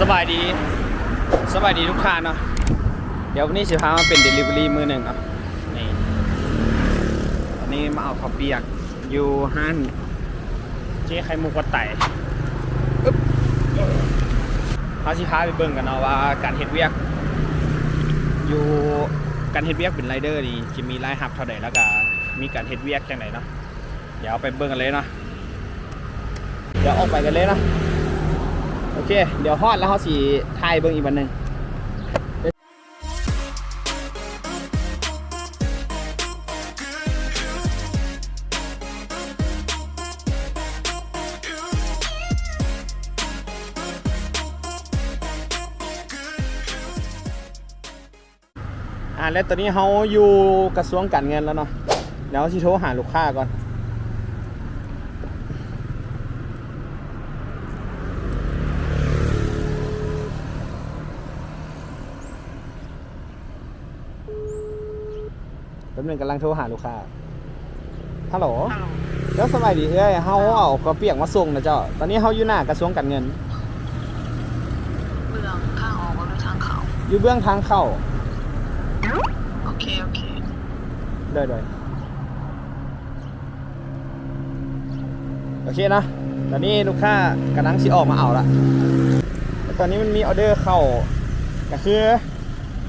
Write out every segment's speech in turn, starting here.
ສະບາຍດີ ສະບາຍດີທຸກທ່ານເນາະ. ດຽວວັນນີ້ຊິພາມາເປັນ delivery ມື້ໜຶ່ງເນາະ. ນີ້ ຕອນນີ້ມາເອົາເຂົ້າປຽກຢູ່ຮ້ານເຈໄຂ່ມຸກວັດໄຕ. ອຶບ ເຮົາຊິພາໄປເບິ່ງກັນເນາະວ່າການເຮັດວຽກຢູ່ ການເຮັດວຽກເປັນໄຣເດີນີ້ ຈະມີລາຍຮັບເທົ່າໃດ ແລ້ວກະມີການເຮັດວຽກຈັ່ງໃດເນາະ. ດຽວໄປເບິ່ງກັນເລີຍເນາະ. ດຽວອອກໄປກັນເລີຍເນາະ. ໂອເຄ ດຽວຮອດແລ້ວເຮົາຊິຖ່າຍເບິ່ງອີກບັດໜຶ່ງ. ອ່າ ແລະ ຕອນນີ້ເຮົາຢູ່ກະຊວງການເງິນແລ້ວເນາະ. ດຽວເຮົາຊິໂທຫາລູກຄ້າກ່ອນ. ແປັບໜຶ່ງ ກຳລັງໂທຫາລູກຄ້າ. ຮັລໂຫຼ ເຈົ້າສະບາຍດີເອື້ອຍ, ເຮົາເອົາເຂົ້າປຽກມາສົ່ງນະເຈົ້າ. ຕອນນີ້ເຮົາຢູ່ໜ້າກະຊວງການເງິນ ເບື້ອງທາງອອກ ບໍ່ແມ່ນທາງເຂົ້າ ຢູ່ເບື້ອງທາງເຂົ້າ. ໂອເຄ ໂອເຄ ໂດຍ ໂດຍ ໂອເຄເນາະ. ຕອນນີ້ລູກຄ້າກຳລັງຊິອອກມາເອົາລະ. ແລະ ຕອນນີ້ມັນມີອໍເດີເຂົ້າ ກະຄື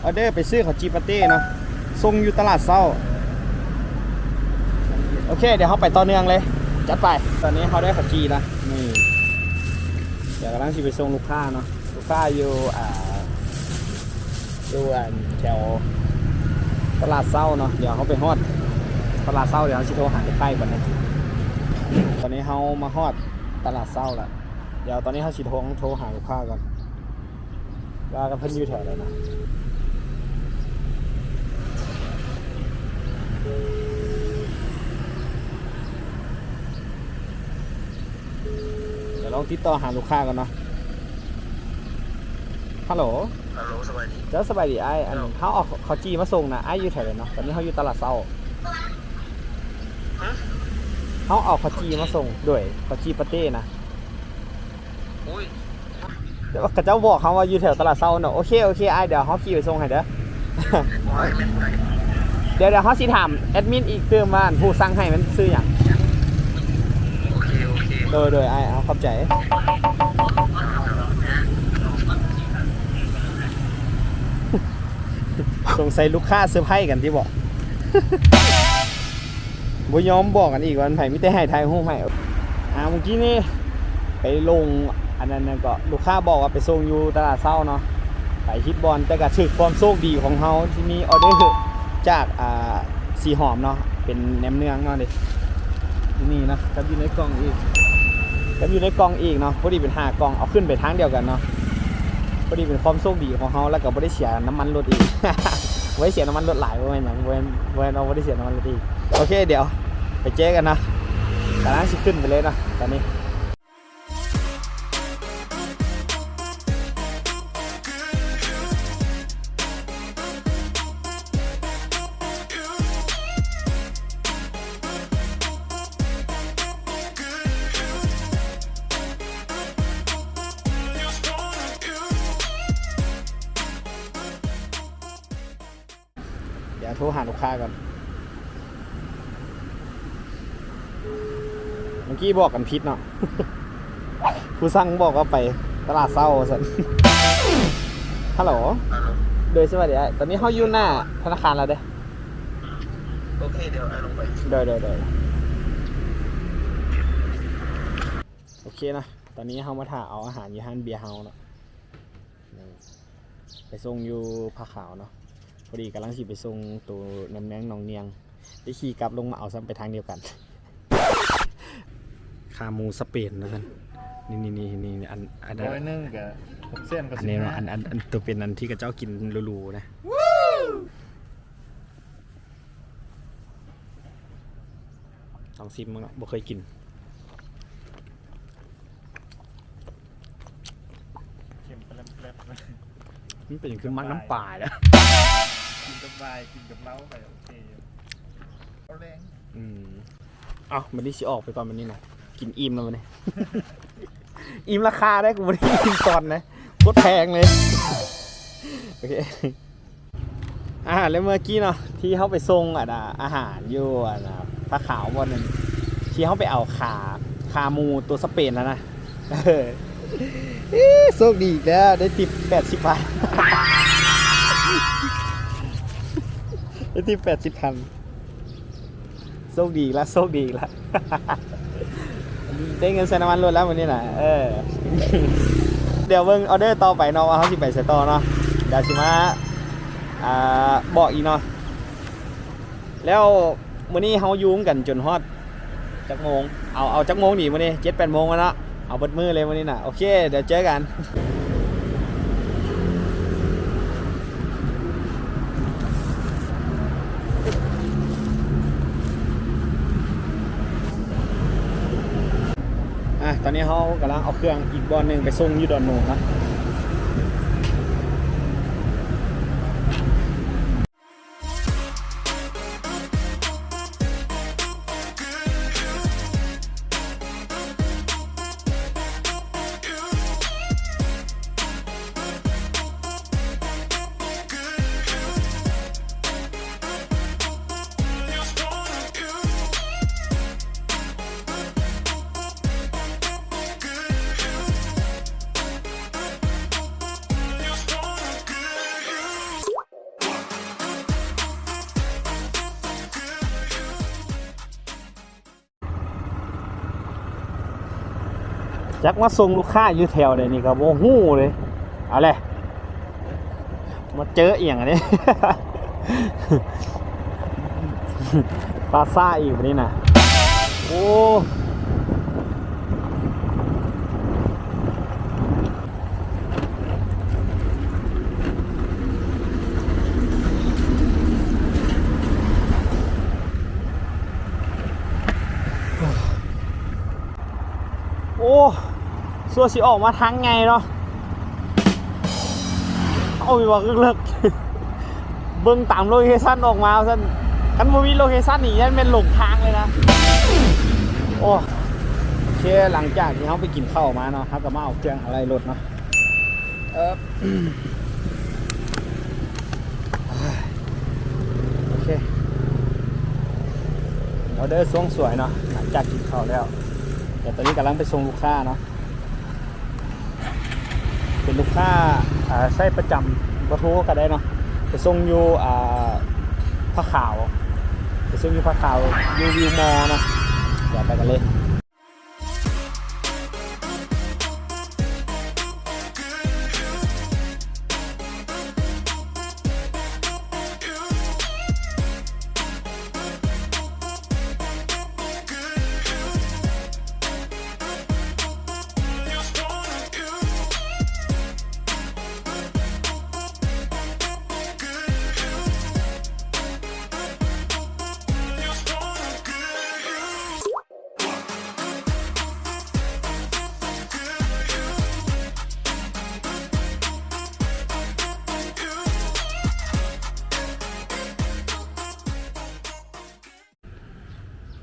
ອໍເດີໄປຊື້ເຂົ້າຈີ່ປາເຕ້ເນາະ ສົ່ງຢູ່ຕະຫຼາດເຊົ້າ. ໂອເຄ ດຽວເຮົາໄປຕໍ່ເນື່ອງເລີຍ ຈັດໄປ. ຕອນນີ້ເຮົາໄດ້ເຂົ້າຈີ່ລະ ນີ້ ດຽວກຳລັງຊິໄປສົ່ງລູກຄ້າເນາະ. ລູກຄ້າຢູ່ ອ່າ ຢູ່ ອັນ ແຖວຕະຫຼາດເຊົ້າເນາະ. ດຽວເຮົາໄປຮອດຕະຫຼາດເຊົ້າ ດຽວເຮົາຊິໂທຫາລູກຄ້າອີກບັດໜຶ່ງ. ຕອນນີ້ເຮົາມາຮອດຕະຫຼາດເຊົ້າລະ. ດຽວຕອນນີ້ເຮົາຊິໂທ ໂທຫາລູກຄ້າກ່ອນ ວ່າເພິ່ນຢູ່ແຖວໃດນະ. ດຽວລອງຕິດຕໍ່ຫາລູກຄ້າກ່ອນເນາະ. ຮັລໂຫຼ ຮັລໂຫຼ ສະບາຍດີ ເຈົ້າ ສະບາຍດີອ້າຍ. ອັນ ເຈົ້າ ເຮົາເອົາເຂົ້າຈີ່ມາສົ່ງນະ ອ້າຍຢູ່ແຖວໃດເນາະ? ຕອນນີ້ເຮົາຢູ່ຕະຫຼາດເຊົ້າ. ຮະ? ເຮົາເອົາເຂົ້າຈີ່ມາສົ່ງ ໂດຍ ເຂົ້າຈີ່ປາເຕ້ນະ. ໂອ້ຍ ແຕ່ວ່າເຂົາເຈົ້າບອກເຮົາວ່າຢູ່ແຖວຕະຫຼາດເຊົ້າເນາະ. ໂອເຄ ໂອເຄ ອ້າຍ ດຽວເຮົາຂີ່ໄປສົ່ງໃຫ້ເດີ. ດຽວ ດຽວເຮົາຊິຖາມແອດມິນອີກຕື່ມວ່າ ອັນ ຜູ້ສັ່ງໃຫ້ມັນຊື່ຫຍັງ? ໂອເຄ ໂອເຄ ໂດຍ ໂດຍ ອ້າຍ ເອົາ ຂອບໃຈ. ສົງໄສລູກຄ້າເຊີໄພກັນຕິບໍ? ບໍ່ຍອມບອກກັນອີກວ່າເປັນໃຜ ມີແຕ່ໃຫ້ຖ່າຍຮູບໃຫ້. ອ່າ ມື້ກີ້ນີ້ໄປລົງອັນນັ້ນ ແລ້ວກໍລູກຄ້າບອກວ່າໄປສົ່ງຢູ່ຕະຫຼາດເຊົ້າເນາະ ໄປຜິດບ່ອນ. ແຕ່ກໍຖືກຄວາມໂຊກດີຂອງເຮົາທີ່ມີອໍເດີຈາກ ອ່າ ສີຫອມເນາະ ເປັນແໜມເນືອງເນາະ. ນີ້ ນີ້ນະ ກັບຢູ່ໃນກ່ອງອີກ ກັບຢູ່ໃນກ່ອງອີກເນາະ. ພໍດີເປັນຫ້າກ່ອງ ເອົາຂຶ້ນໄປທາງດຽວກັນເນາະ. ພໍດີເປັນຄວາມໂຊກດີຂອງເຮົາ ແລ້ວກໍບໍ່ໄດ້ເສຍນ້ຳມັນລົດອີກ ບໍ່ໄດ້ເສຍນ້ຳມັນລົດຫຼາຍ ບໍ່ແມ່ນຫຍັງ ບໍ່ແມ່ນ ບໍ່ແມ່ນວ່າບໍ່ໄດ້ເສຍນ້ຳມັນລົດອີກ. ໂອເຄ ດຽວໄປເຈີກັນເນາະ ກຳລັງຊິຂຶ້ນໄປເລີຍເນາະຕອນນີ້. ດຽວໂທຫາລູກຄ້າກ່ອນ. ເມື່ອກີ້ບອກກັນຜິດເນາະ ຜູ້ສັ່ງບອກວ່າໄປຕະຫຼາດເຊົ້າວ່າຊັ້ນ. ຮັລໂຫຼ ໂດຍ ສະບາຍດີອ້າຍ. ຕອນນີ້ເຮົາຢູ່ໜ້າທະນາຄານແລ້ວເດ້. ໂອເຄ ດຽວອ້າຍລົງໄປ. ໂດຍ ໂດຍ ໂດຍ ໂອເຄເນາະ. ຕອນນີ້ເຮົາມາຖ້າເອົາອາຫານຢູ່ຮ້ານເບຍເຮົາເນາະ. ໄປສົ່ງຢູ່ຜາຂາວເນາະ. ພໍດີກຳລັງຊິໄປສົ່ງໂຕແໜມເນືອງໜອງນຽງ ໄດ້ຂີ່ກັບລົງມາເອົາຊ້ຳໄປທາງດຽວກັນ. ຂາໝູສະເປນວ່າຊັ້ນ. ນີ້ໆໆ ອັນ ອັນ ຮ້ອຍໜຶ່ງກະຫົກແສນກວ່າ ອັນນີ້ເນາະ ສິບຫ້າ ອັນ ອັນ ອັນໂຕເປັນອັນທີ່ເຂົາເຈົ້າກິນຫຼູໆນະ. ລອງຊີມເບິ່ງເນາະ ບໍ່ເຄີຍກິນ. ເຄັມແປບໆ ມັນເປັນຫຍັງຄືມັກນ້ຳປາລະ? ກິນກັບວາຍ ກິນກັບເຫຼົ້າກະໂອເຄຢູ່. ເອົາແລງ ອືມ ເອົ້າ ບັດນີ້ຊິອອກໄປກ່ອນບັດນີ້ນະ. ກິນອີ່ມແລ້ວບັດນີ້ ອີ່ມລາຄາໄດ໋ ກູບໍ່ໄດ້ອີ່ມຕອນນະ. ໂຄດແພງເລີຍ. ໂອເຄ ອ່າ ແລ້ວເມື່ອກີ້ເນາະ ທີ່ເຮົາໄປສົ່ງ ອັນນ່າ ອາຫານຢູ່ ອັນນ່າ ຜາຂາວບ່ອນໜຶ່ງ ທີ່ເຮົາໄປເອົາຂາ ຂາໝູຕົວສະເປນຫັ້ນນະ. ເອີ ໂຊກດີອີກແລ້ວ ໄດ້ຕິບແປດສິບພັນ ໄດ້ຕິບແປດສິບພັນ. ໂຊກດີອີກລະ ໂຊກດີອີກລະ ໄດ້ເງິນໃສ່ນ້ຳມັນລົດແລ້ວມື້ນີ້ນະ. ເອີ ດຽວເບິ່ງອອເດີຕໍ່ໄປເນາະ ວ່າເຮົາຊິໄປໃສຕໍ່ເນາະ. ດຽວຊິມາ ອ່າ ບອກອີກເນາະ. ແລ້ວມື້ນີ້ເຮົາຢູ່ນຳກັນຈົນຮອດຈັກໂມງ? ເອົາ ເອົາຈັກໂມງດີມື້ນີ້? ເຈັດແປດໂມງແລ້ວເນາະ. ເອົາເບິດມື້ເລີຍມື້ນີ້ນະ. ໂອເຄ ດຽວເຈີກັນ. ອ່ະ ຕອນນີ້ເຮົາກຳລັງເອົາເຄື່ອງອີກບ່ອນໜຶ່ງໄປສົ່ງຢູ່ດອນໂມງເນາະ. ຈັກມາສົ່ງລູກຄ້າຢູ່ແຖວໃດນີ້ກໍບໍ່ຮູ້ເລີຍ. ເອົາແຫຼະ ມາເຈີອີ່ຫຍັງອັນນີ້ ປາຊາອີກບາດນີ້ນະ. ໂອ້ ໂອ້ ຊົ່ວຊິອອກມາທາງໃຫຍ່ເນາະ. ໂອ້ຍ ວ່າເລິກໆ ເບິ່ງຕາມໂລເຄຊັນອອກມາວ່າຊັ້ນ. ຄັນບໍ່ມີໂລເຄຊັນນີ້ ຢ້ານແມ່ນຫຼົງທາງເລີຍນະ. ໂອ້ ໂອເຄ ຫຼັງຈາກທີ່ເຮົາໄປກິນເຂົ້າມາເນາະ ເຮົາກໍມາເອົາເຄື່ອງອາໄຫຼ່ລົດເນາະ. ເອີ ໂອເຄ ອອເດີຊ່ວງສວຍເນາະ ຫຼັງຈາກກິນເຂົ້າແລ້ວ. ແຕ່ຕອນນີ້ກຳລັງໄປສົ່ງລູກຄ້າເນາະ ເປັນລູກຄ້າ ອ່າ ໃຊ້ປະຈຳ ບໍ່ໂທກໍໄດ້ເນາະ. ໄປສົ່ງຢູ່ ອ່າ ຜາຂາວ ໄປສົ່ງຢູ່ຜາຂາວ ຢູ່ວິວມໍເນາະ. ດຽວໄປກັນເລີຍ.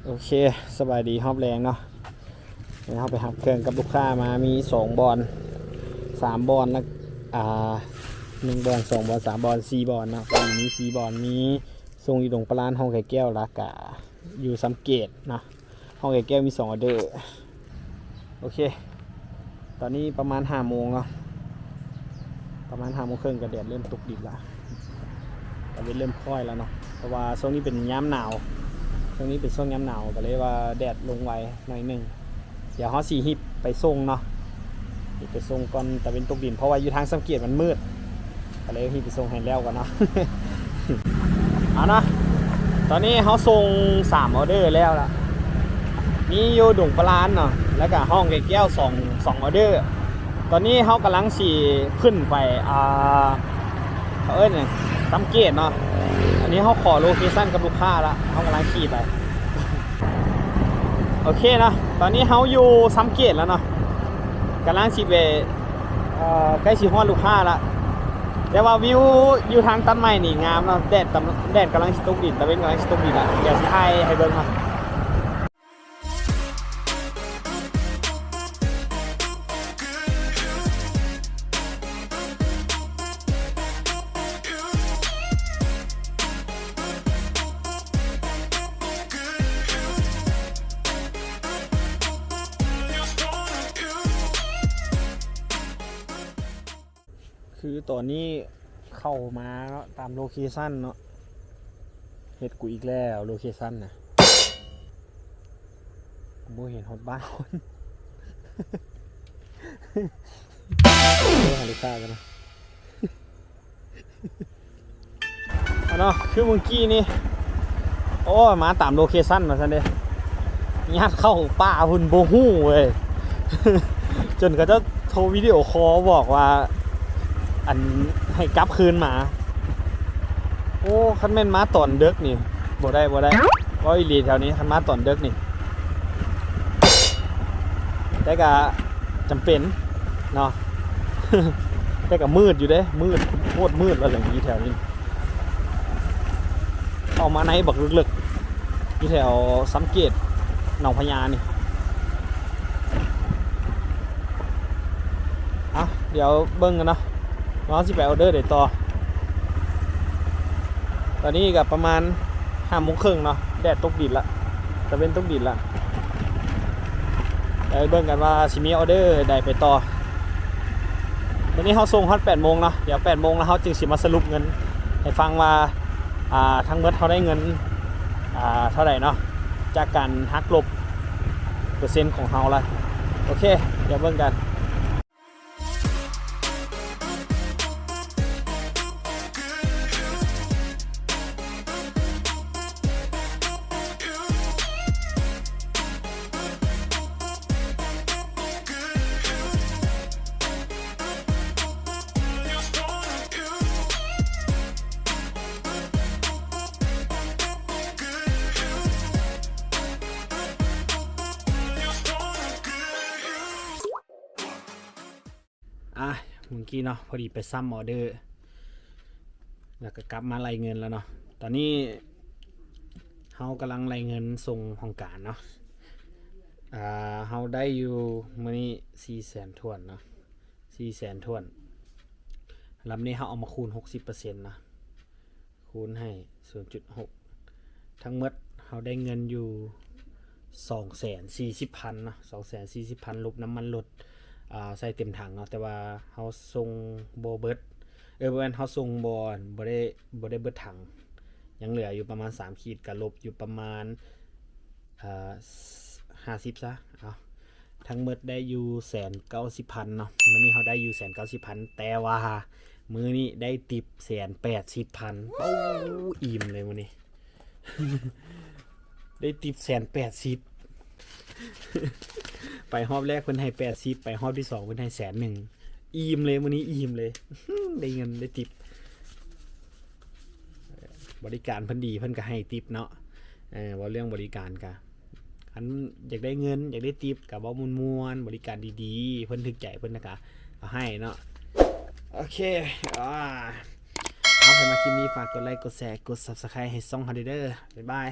ໂອເຄ ສະບາຍດີຮອບແລງເນາະ. ເຮົາໄປຮັບເຄື່ອງກັບລູກຄ້າມາ ມີສອງບ່ອນ ສາມບ່ອນ ແລ້ວ ອ່າ ໜຶ່ງບ່ອນ ສອງບ່ອນ ສາມບ່ອນ ສີ່ບ່ອນເນາະ. ມີສີ່ບ່ອນ ມີສົ່ງຢູ່ດົງປະລານ ຮ່ອງໄກ່ແກ້ວ ແລ້ວກະຢູ່ຊຳເກດເນາະ. ຮ່ອງໄກ່ແກ້ວມີສອງອອເດີ. ໂອເຄ ຕອນນີ້ປະມານຫ້າໂມງເນາະ ປະມານຫ້າໂມງເຄິ່ງ ກໍແດດເລີ່ມຕົກດິນລະ ຕາເວັນເລີ່ມຄ້ອຍລະເນາະ. ເພາະວ່າຊ່ວງນີ້ເປັນຍາມໜາວ ຊ່ວງນີ້ເປັນຊ່ວງຍາມໜາວ ກໍເລີຍວ່າແດດລົງໄວໜ້ອຍໜຶ່ງ. ດຽວເຮົາຊິຮີບໄປສົ່ງເນາະ ຮີບໄປສົ່ງກ່ອນຕາເວັນຕົກດິນ ເພາະວ່າຢູ່ທາງຊຳເກດມັນມືດ ກໍເລີຍຮີບໄປສົ່ງໃຫ້ແລ້ວກ່ອນເນາະ. ເອົາເນາະ ຕອນນີ້ເຮົາສົ່ງສາມອອເດີແລ້ວລະ ມີຢູ່ດົງປະລານເນາະ ແລ້ວກະຮ່ອງໄກ່ແກ້ວສອງ ສອງອອເດີ. ຕອນນີ້ເຮົາກຳລັງຊິຂຶ້ນໄປ ອ່າ ເຂົາເອີ້ນຫຍັງ ຊຳເກດເນາະ. ອັນນີ້ເຮົາຂໍໂລເຄຊັນກັບລູກຄ້າລະ ເຮົາກຳລັງຂີ່ໄປ. ໂອເຄເນາະ ຕອນນີ້ເຮົາຢູ່ຊຳເກດແລ້ວເນາະ ກຳລັງຊິໄປ ເອີ ໃກ້ຊິຮອດລູກຄ້າລະ ແຕ່ວ່າວິວຢູ່ທາງຕັດໄມ້ນີ້ງາມເນາະ ແດດກຳ ແດດກຳລັງຊິຕົກດິນ ຕາເວັນກຳລັງຊິຕົກດິນລະ ດຽວຊິຖ່າຍໃຫ້ເບິ່ງເນາະ. ຄືຕອນນີ້ເຂົ້າມາເນາະ ຕາມໂລເຄຊັນເນາະ ເຮັດກູອີກແລ້ວໂລເຄຊັນນະ ບໍ່ເຫັນຮອດບ້ານຄົນ ໂທຫາລູກຄ້າກ່ອນນະ. ເອົາເນາະ ຄືມື້ກີ້ນີ້ ໂອ້ຍ ມາຕາມໂລເຄຊັນວ່າຊັ້ນເດ້ ຍາດເຂົ້າປ່າພຸ້ນບໍ່ຮູ້ເວີຍ ຈົນເຂົາເຈົ້າໂທວິດີໂອຄໍບອກວ່າ ອັນ ໃຫ້ກັບຄືນມາ. ໂອ້ ຄັນແມ່ນມາຕອນເດິກນີ້ ບໍ່ໄດ້ ບໍ່ໄດ້ ເວົ້າອີ່ຫຼີແຖວນີ້ ຄັນມາຕອນເດິກນີ້ ແຕ່ກະຈຳເປັນເນາະ ແຕ່ກະມືດຢູ່ເດ້ ມືດ ໂຄດມືດວ່າຈັ່ງຊີ້ແຖວນີ້ ເຂົ້າມາໃນບັກເລິກໆ ຢູ່ແຖວຊຳເກດ ໜອງພະຍານີ້. ເອົາ ດຽວເບິ່ງກັນເນາະ ວ່າເຮົາຊິໄປອໍເດີໃດຕໍ່. ຕອນນີ້ກໍປະມານຫ້າໂມງເຄິ່ງເນາະ ແດດຕົກດິນລະ ຕາເວັນຕົກດິນລະ ໄປເບິ່ງກັນວ່າຊິມີອໍເດີໃດໄປຕໍ່. ຕອນນີ້ເຮົາສົ່ງຮອດແປດໂມງເນາະ ດຽວແປດໂມງແລ້ວເຮົາຈຶ່ງຊິມາສະຫຼຸບເງິນໃຫ້ຟັງວ່າ ອ່າ ທັງໝົດເຮົາໄດ້ເງິນ ອ່າ ເທົ່າໃດເນາະ ຈາກການຫັກລົບເປີເຊັນຂອງເຮົາລະ. ໂອເຄ ດຽວເບິ່ງກັນ. ອ່ະ ມື້ກີ້ເນາະ ພໍດີໄປຊ້ຳອໍເດີ ແລ້ວກໍກັບມາໄລ່ເງິນແລ້ວເນາະ. ຕອນນີ້ເຮົາກຳລັງໄລ່ເງິນສົ່ງຫ້ອງການເນາະ ອ່າ ເຮົາໄດ້ຢູ່ມື້ນີ້ສີ່ແສນຖ້ວນເນາະ ສີ່ແສນຖ້ວນ. ລຳນີ້ເຮົາເອົາມາຄູນຫົກສິບເປີເຊັນເນາະ ຄູນໃຫ້ສູນຈຸດຫົກ ທັງໝົດເຮົາໄດ້ເງິນຢູ່ສອງແສນສີ່ສິບພັນເນາະ ສອງແສນສີ່ສິບພັນ ລົບນ້ຳມັນລົດ ອ່າ ໃສ່ເຕັມຖັງເນາະ ແຕ່ວ່າເຮົາສົ່ງບໍ່ເບິດ ເອີ ບໍ່ແມ່ນ ເຮົາສົ່ງບໍ່ ບໍ່ໄດ້ ບໍ່ໄດ້ເບິດຖັງ ຍັງເຫຼືອຢູ່ປະມານສາມຂີດ ກະລົບຢູ່ປະມານ ອ່າ ຫ້າສິບຊະ ເອົາ ທັງໝົດໄດ້ຢູ່ແສນເກົ້າສິບພັນເນາະ ມື້ນີ້ເຮົາໄດ້ຢູ່ແສນເກົ້າສິບພັນ ແຕ່ວ່າມື້ນີ້ໄດ້ຕິບແສນແປດສິບພັນ. ໂອ້ ອີ່ມເລີຍມື້ນີ້ ໄດ້ຕິບແສນແປດສິບ ໄປຮອບແລກເພິ່ນໃຫ້ແປດສິບ ໄປຮອບທີສອງເພິ່ນໃຫ້ແສນໜຶ່ງ ອີ່ມເລີຍ ມື້ນີ້ອີ່ມເລີຍ ໄດ້ເງິນໄດ້ຕິບ. ບໍລິການເພິ່ນດີ ເພິ່ນກໍໃຫ້ຕິບເນາະ ເອີ ເວົ້າເລື່ອງບໍລິການກະ ຄັນຢາກໄດ້ເງິນ ຢາກໄດ້ຕິບ ກໍເວົ້າມ່ວນໆ ບໍລິການດີໆ ເພິ່ນຖືກໃຈ ເພິ່ນກໍເອົາໃຫ້ເນາະ. ໂອເຄ ອ່າ ເອົາ ໃຜມັກຄລິບນີ້ ຝາກກົດໄລ ກົດແຊ ກົດ Subscribe ໃຫ້ຊ່ອງເຮົາເດີ ບາຍບາຍ.